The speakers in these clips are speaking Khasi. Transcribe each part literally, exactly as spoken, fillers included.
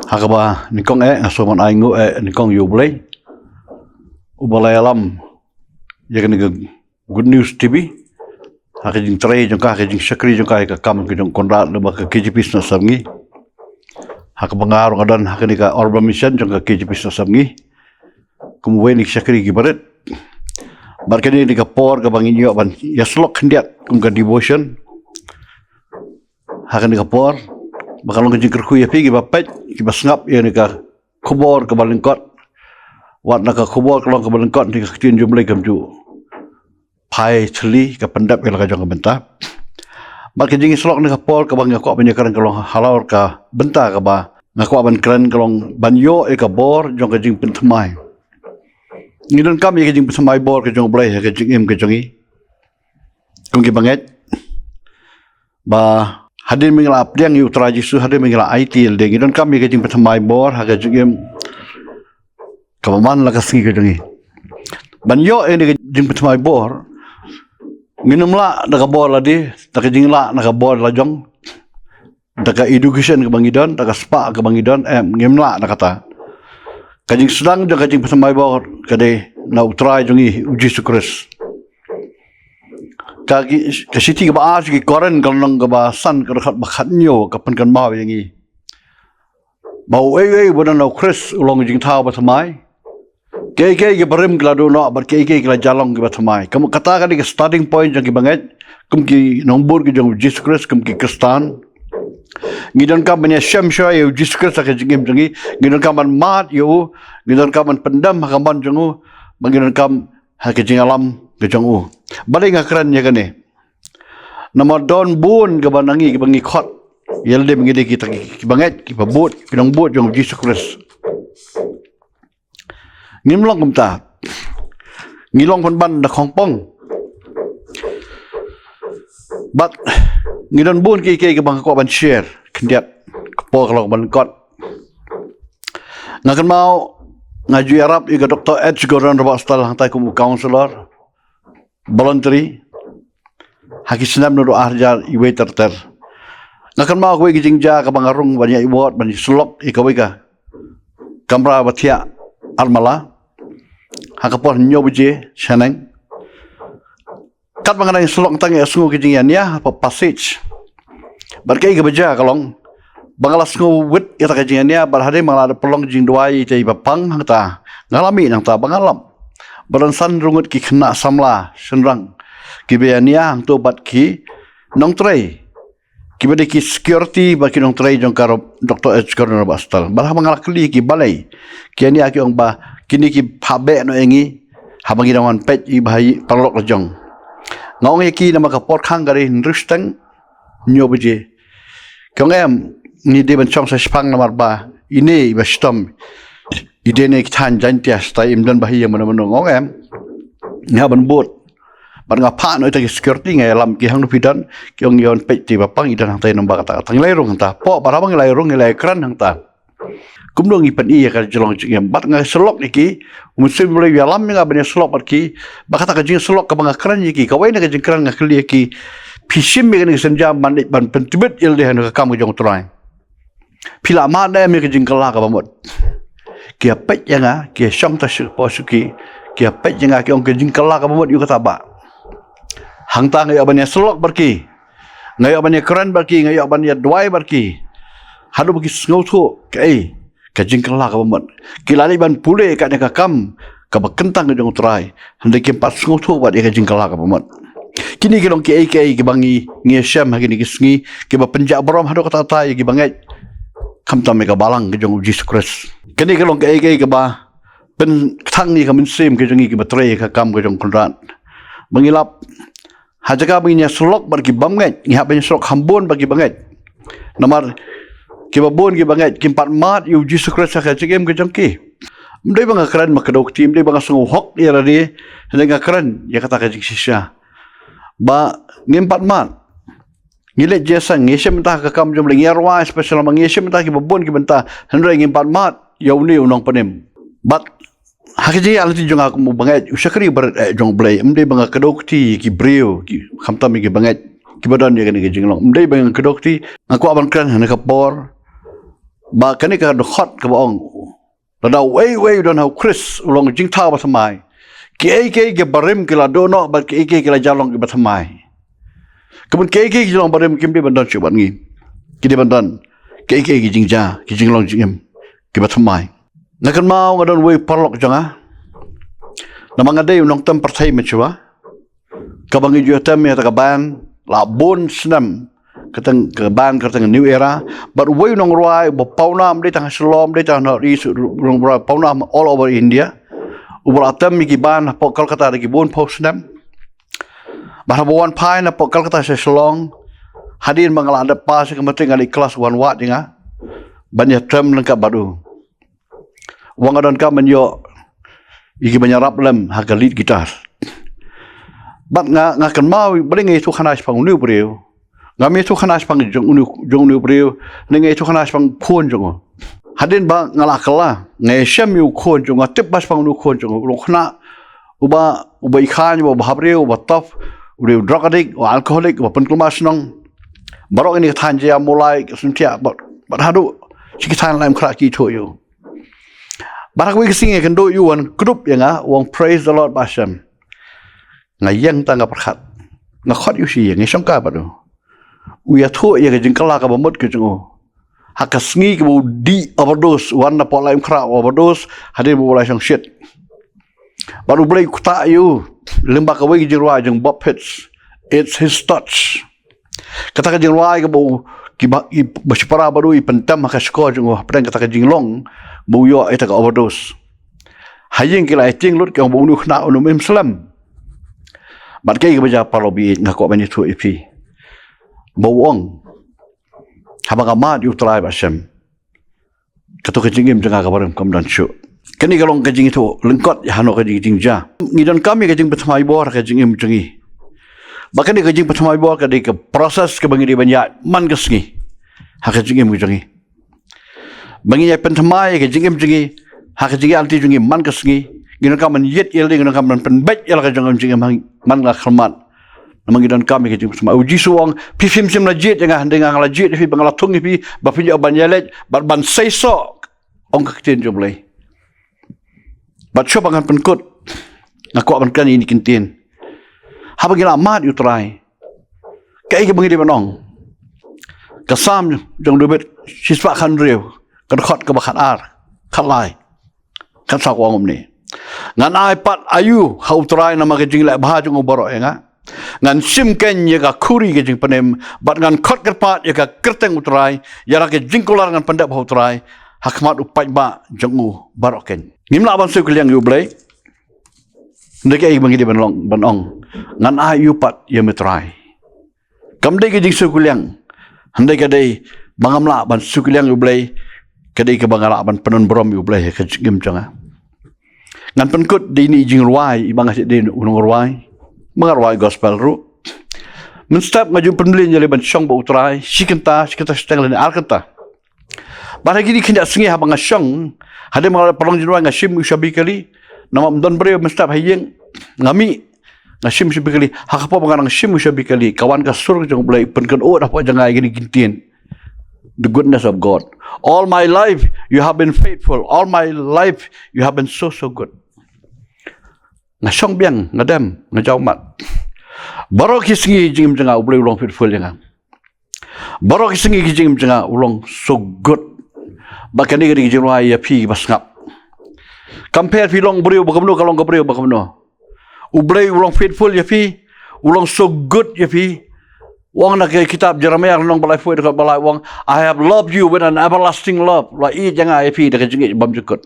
Ha kaba nyngkong eh nga sngewbha ban ai nguh eh nyngkong ïa U Blei uba la ïalam ïa kane ka Good News T V ha ka jingtrei jong ka, ha ka jingshakri jong ka ïa ka kam ka jong Conrad lyngba ka K J P Synaid Samngi. Ha kaba nga ruh nga don ha kane ka Urban Mission jong ka K J P Synaid Samngi kum uwei na ki shakri kiba rit. Bad kane ka dei ka por kaba ngin ïoh ban ïasyllok khyndiat kum ka devotion ha kane ka por, ba ka long ka jingkyrkhu ïa phi kiba peit, kiba sngap ïa kane ka khubor kaba lyngkot. Wat na ka khubor ka long kaba lyngkot, na ka ktien jong U Blei kam ju phai thylli, ka pyndep ïa la ka jong ka bynta. Bad ka jingïasyllok na ka por kaba nga kwah ban ïakren ka long halor ka bynta kaba nga kwah ban kren ka long ban ïoh ïa ka bor jong ka jingpynthymmai. Ngi donkam ïa ka jingpynthymmai bor ka jong U Blei ha ka jingim ka jong ngi kum ki bangeit. Ba hadien ba ngi la pdiang ïa U Trai Jisu, hadien ba ngi la aiti ïa lade, ngi donkam ïa ka jingpynthymmai bor ha ka jingim kaba man la ka sngi ka jong ngi. Ban ïoh ïa ka jingpynthymmai bor, ngin ym lah da ka bor lade, da ka jinglah na ka bor la jong, da ka education kaba ngi don, da ka spah kaba ngi don, em, ngim lah da kata. Ka jingsdang jong ka jingpynthymmai bor ka dei na U Trai jong ngi U Jisu Khrist. Ka ki, ka shithi kaba ar sha ki Korinth ka lynnong kaba san ka dkhot ba khathynñiew ka pynkynmaw ïa ngi ba uei uei uba don ha U Khrist u long jingthaw bathymmai. Kiei kiei kiba rim ki la duh noh bad kiei kiei ki la jia long kiba thymmai. Kum kata ka dei ka starting point jong ki bangeit kum ki nongbud ki jong U Jisu Khrist, kum ki Khristan. Ngi donkam ban ïashem shuwa ïa U Jisu Khrist ha ka jingim jong ngi. Ngi donkam ban mad ïa u. Ngi donkam ban pyndem ha ka mon jong u. Ba ngi donkam ha ka jingïalam ka jong u. Balei nga kren ïa kane? Namar don bun kaba na ngi kiba ngi khot ïa lade ba ngi dei kita ki, ki bangeit, kiba bud, ki nongbud jong U Jisu Khrist. Ngim long kumta. Ngi long pynban da khongpong. Bad ngi don bun kiei kiei kiba nga kwah ban share khyndiat, ka por ka long ban kot. Nga kynmaw nga ju ïarap ïa ka Doktor H Gordon Robertson hangtai kum u counselor voluntary ha ki snem naduh ar hajar wei ter ter. Nga kynmaw kawei ka jingjia kaba nga rung ban ïa ward, ban ïa syllok ïa kawei ka kamra ba thiah ar mala ha ka por hynñiew baje shaneng. Katba nga dang ïa syllok tang ïa sngew ka jingïania ha ka passage. Bad kaei kaba jia ka long ba nga la sngewwit ïa kata ka jingïania, bad hadien ba nga la pynlong jingduwai ïa ita iba pang hangta, nga la mih nangta ba nga lap ba don san rngut ki khynnah samla shynrang kiba ïania hangto bad ki nongtrei, kiba dei ki security bad ki nongtrei jong ka Doktor H Gordon Robertson. Bad haba nga la kylli ki balei ki ïania, ki ong ba kine ki phah beh noh ïa ngi haba ngi dang wan peit ïa i Bhai paralok la jong. Nga ong ïa ki namar ka por khang ka dei hynriew shiteng hynñiew baje. Ki ong em, ngi dei ban shong sa shiphang namar ba ine iba shitom i dei na ki thaiñ Jaiñtia, shatai im don ba hi ïa mano mano. Nga ong em, nga ban bud. Bad nga phah noh ïa kita ki security, nga ïalam ki hangno phi don, ki ong ïa wan peit ïa iba pang i don hangtai, namar kata kata. Ngi la ïa rung hangta, pok bad haba ngi la ïa rung ngi la ïa kren hangta. Kumno ngi pyni ïa ka jinglong jingim, bad nga syllok ïa ki, u Mynsiem Blei u ïalam ïa nga ban ïa syllok bad ki. Bad kata ka jingsyllok kaba nga kren ïa ki, kawei na ka jingkren nga kylli ïa ki, phi shim ïa kane ka sienjam ban leit ban pyntbit ïa lade ha kane ka kam ka jong U Trai? Phi la mad ne em ïa ka jingkylla kaba mut? Ki ïa peit ïa nga, ki ïa shong ta shu, pok shuki, ki ïa peit ïa nga, ki ong ka jingkylla kaba mut ïa kata bah. Hangta nga ïoh ban ïa syllok bad ki, nga ïoh ban ïa kren bad ki, nga ïoh ban ïa duwai bad ki, haduh ba ki sngewthuh kaei ka jingkylla kaba mut. Ki la leit ban pule ïa kane ka kam kaba kyntang ka jong U Trai, hynrei kim pat sngewthuh wat ïa ka jingkylla kaba mut. Kine ki long kiei kiei kiba ngi, ngi ïa shem ha kine ki sngi, kiba pynjah burom haduh katta katta ïa ki bangeit, khamtam ïa ka balang ka jong U Jisu Khrist. Kine ki long kiei kiei kiba pynkthang ïa ka mynsiem ka jong ngi kiba trei ïa ka kam ka jong U Kynrad, ba ngi lap ha jaka ba ngin ïa syllok bad ki bym ngeit, ngi hap ban ïa syllok kham bun bad ki bangeit. Namar kiba bun ki bangeit kim pat mad ïa U Jisu Khrist ha ka jingim ka jong ki. Ym dei ba nga kren ba kdew kti, ym dei ba nga sngewhok ïa lade, hynrei nga kren ïa kata ka jingshisha ba ngim pat mad. Ngi leit jingïaseng, ngi shim bynta ha ka kam jong U Blei, ngi ïa rwai special, ngi shim bynta kiba bun ki bynta, hynrei ngim pat mad ïa une u Nongpynim. Bad ha ka jingïaid lynti jong nga kum u bangeit, u shakri barit eh jong U Blei, ym dei ba nga kdew kti ïa ki briew, ki, khamtam ïa ki bangeit kiba don ïa kane ka jinglong. Ym dei ba nga kdew kti, nga kwah ban kren ha kane ka por Ba kane ka dkhot kaba ong, lada uwei uwei u don ha u Khrist u long jingthaw bathymmai. Kiei kiei kiba rim ki la duh noh bad kiei kiei ki la ïalong kiba thymmai. Ka mut kiei kiei ki jinglong barim kim dei ban don shuh bad ngi. Ki dei ban don kiei kiei ki jingjia, ki jinglong jingim kiba thymmai. Nga kynmaw nga don uwei u paralok jong nga. Namar nga dei u nongtem pyrthei mynshwa. Kaba ngi ju ïatem ïa kata ka band la bun snem, kyrteng, ka band kyrteng New Era. Bad uwei u nongrwai uba pawnam, ym dei tang ha Shillong, ym dei tang ha North East, u nongrwai pawnam all over India, uba la tem ïa ki band hapoh Kolkata da ki bun phew snem. Bad haba wan phai napoh Kolkata sha Shillong, hadien ba nga la dep pass ka matric, nga dei klas wan wad ïa nga ban ïatem ryngkat bad u. Wan, nga donkam ban ïoh ïa ki ban ïarap lem ha ka lead guitar. Bad nga, nga kynmaw ba dei nga ïathuh khana shaphang une u briew. Ngam ïathuh khana shaphang jong une, jong une u briew, ne nga ïathuh khana shaphang u khun jong u. Hadien ba nga la kylla, nga ïashem ïa u khun jong u, nga tip ba shaphang une u khun jong u, u long u khynnah uba, uba i kha, uba, uba ha briew, uba tough, u dei u drug addict, u alcoholic, uba pynkulmar shnong. Baroh kine ki thaiñ Jaiñtia, Mawlai, Sohryngthiah, bad, bad haduh sha ki thaiñ Laitumkhrah ki ithuh ïa u. Bad ha kawei ka sngi nga kynduh ïa u, u wan kdup ïa nga, u ong, "Praise the Lord, Bah Shem." Nga ïeng tang, nga pyrkhat. Nga khot ïa u sha ïing, nga shongkai bad u. U ïathuh ïa ka jingkylla kaba mut ka jong u. Ha ka sngi kaba u dih overdose, u wan napoh Laitumkhrah overdose, hadien ba u la shong shit. Bad U Blei u ktah ïa u lyngba kawei ka jingrwai jong Bob Pitts, It's His Touch. Kata ka jingrwai kaba u, kiba, i, ba shipara bad u i pyntem ha ka shkor jong u hapdeng kata ka jinglong ba u ïoh ïa kata ka overdose. Ha ïing ki la ïatieng lut, ki ong ba une u khynnah un ym im slem. Bad kaei kaba jia, paralok baieit, nga kwah ban ïathuh ïa phi ba u ong, haba nga mad ïa U Trai, Bah Shem, kato ka jingim jong nga ka barim kam don shuh. Kane ka long ka jingïathuh lyngkot ïa hano ka jing, jingjia. Ngi donkam ïa ka jingpynthymmai bor ha ka jingim jong ngi. Ba kane ka jingpynthymmai bor ka dei ka process kaba ngi dei ban ïaid man ka sngi ha ka jingim jong ngi. Ba ngin ïa pynthymmai ïa ka jingim jong ngi ha ka jingïaid lynti jong ngi man ka sngi. Ngi donkam ban ïit ïa lade, ngi donkam ban pynbeit ïa la ka jong ka jingim man la khlem mad. Namar ngi donkam ïa ka jingpynthymmai. U Jisu u ong, "Phi phim shym la jied ïa nga, hynrei nga, nga la jied ïa phi ba nga la thung ïa phi, ba phin ïoh ban ïaleit bad ban seisoh," ong ka ktien jong U Blei. Bad shuwa ba ngan pynkut, nga kwah ban kren ïa kine ki ktien. Haba ngi la mad ïa U Trai, kaei kaba ngi dei ban ong? Ka Salm jong u David, shispah khathynriew, ka dkhot kaba khatar, khatlai, khatsaw, ka ong kumne: "Ngan ai pat aïu ha U Trai namar ka jingleh bha jong u baroh ïa nga? Ngan shim keiñ ïa ka khuri ka jingpynim, bad ngan khot kyrpad ïa ka kyrteng U Trai. Ïa la ka jingkular ngan pyndep ha U Trai, ha khmat u paidbah jong u baroh keiñ." Ngim lah ban siew kylliang ïa U Blei. Hynrei kaei ba ngi dei ban long, ban ong? "Ngan ai aïu pat ïa me Trai?" Kam dei ka jingsiew kylliang. Hynrei ka dei ba ngam lah ban siew kylliang ïa U Blei, ka dei kaba nga lah ban pynburom ïa U Blei ha ka jingim jong nga. Ngan pynkut da ine i jingrwai, iba nga shu dei u nongrwai, ba nga rwai gospel ruh. Mynstep nga ju pynbeit ïa lade ban shong bad U Trai shi kynta, shi kynta shiteng lane ar kynta. Bad ha kine ki khyndiat sngi haba nga shong, hadien ba nga la pynlong jingrwai, nga shim u shabi kali. Namar ym don briew mynstep ha ïing, nga mih, nga shim u shabi kali. Ha ka por ba nga dang shim u shabi kali, ka wan ka sur jong U Blei pynkynmaw hapoh jong nga ïa kine ki ktien: "The goodness of God. All my life you have been faithful. All my life you have been so, so good." Nga shong biang, nga dem, nga jaw mat. Baroh ki sngi jingim jong nga U Blei u long faithful ïa nga. Baroh ki sngi ki jingim jong nga u long so good. Bad kane ka dei ka jingrwai ïa phi ba sngap. Kam pher phi long briew ba kumno, ka long ka briew ba kumno, U Blei u long faithful ïa phi, u long so good ïa phi. U ong na ka kitab Jeremiah lynnong ba laiphew, dkhot ba lai, u ong, "I have loved you with an everlasting love." La ïeit ïa nga, ïa phi, da ka jingïeit bymjukut.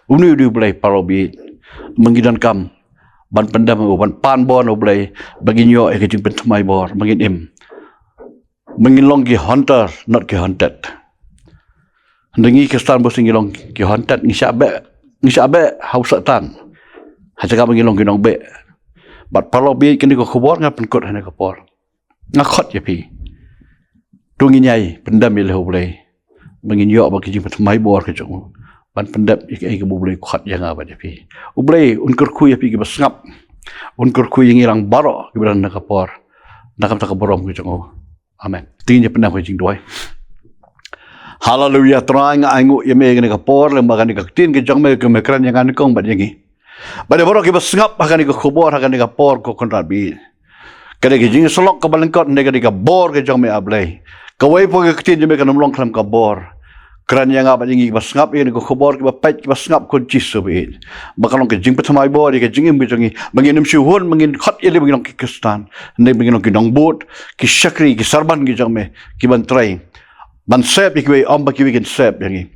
Une u dei U Blei, paralok baieit. Ba ngi donkam ban pyndem, ban pan bor na U Blei, ba ngin ïoh ïa ka jingpynthymmai bor, ba ngin im, ba ngin long ki hunter, not ki hunted. Hynrei ngi Khristan ba shisha ngi long ki hunted, ngi shah beh, ngi shah beh ha u Soitan, ha jaka ba ngin long ki nongbeh. Bad paralok baieit, kane ka khubor ngan pynkut ha kane ka por. Nga khot ïa phi. To ngin ïai pyndem ïa lade ha U Blei, ba ngin ïoh bad ka jingpynthymmai bor ka jong u, ban pyndep ïa kaei kaba U Blei u khot ïa nga bad ïa phi. U Blei un kyrkhu ïa phi kiba sngap. Un kyrkhu ïa ngi lang baroh kiba don ha kane ka por, na ka bynta ka burom ka jong u. Amen. Te ngin ïa pyndem ha ka jingduwai. Haleluya, Trai, nga ainguh ïa me ïa kane ka por, lem bad kane ka ktien ka jong me, ka me kren ïa nga nyngkong bad ïa ngi. Bad ïa baroh kiba sngap ha kane ka khubor, ha kane ka por, ko Kynrad baieit. Kane ka jingïasyllok kaba lyngkot, ne kane ka bor ka jong me, A Blei. Kawei pat ka ktien jong me kan ym long khlem ka bor. Kren ïa nga bad ïa ngi kiba sngap ïa kane ka khubor, kiba peit, kiba sngap, ko Jisu baieit. Ba kan long ka jingpynthymmai bor ïa ka jingim ka jong ngi. Ba ngin ym shu hun, ba ngin khot ïa lade ba ngin long ki Khristan. Ne ba ngin long ki nongbud, ki shakri, ki servant ki jong me, kiban trei. Ban sep ïa kiwei, ym ba kiwei kin sep ïa ngi.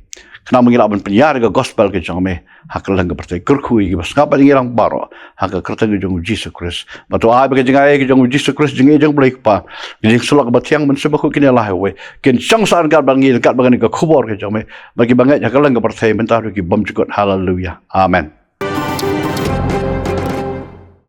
Khnang ba ngin lah ban pynïar ïa ka gospel ka jong me ha kylleng ka pyrthei. Kyrkhu ïa kiba sngap bad ïa ngi lang baroh ha ka kyrteng ka jong u Jisu Khrist. Bad to ai ba ka jingai ka jong u Jisu Khrist, jingïeit jong u Blei Kpa, ka jingïasyllok kaba thiang, Mynsiem Bakhuid, kin ïalah ïa uwei, kin shong sah ryngkat bad ngi, ryngkat bad kane ka khubor ka jong me, bad kiba ngeit ha kylleng ka pyrthei mynta ruh ki bymjukut. Haleluya. Amen.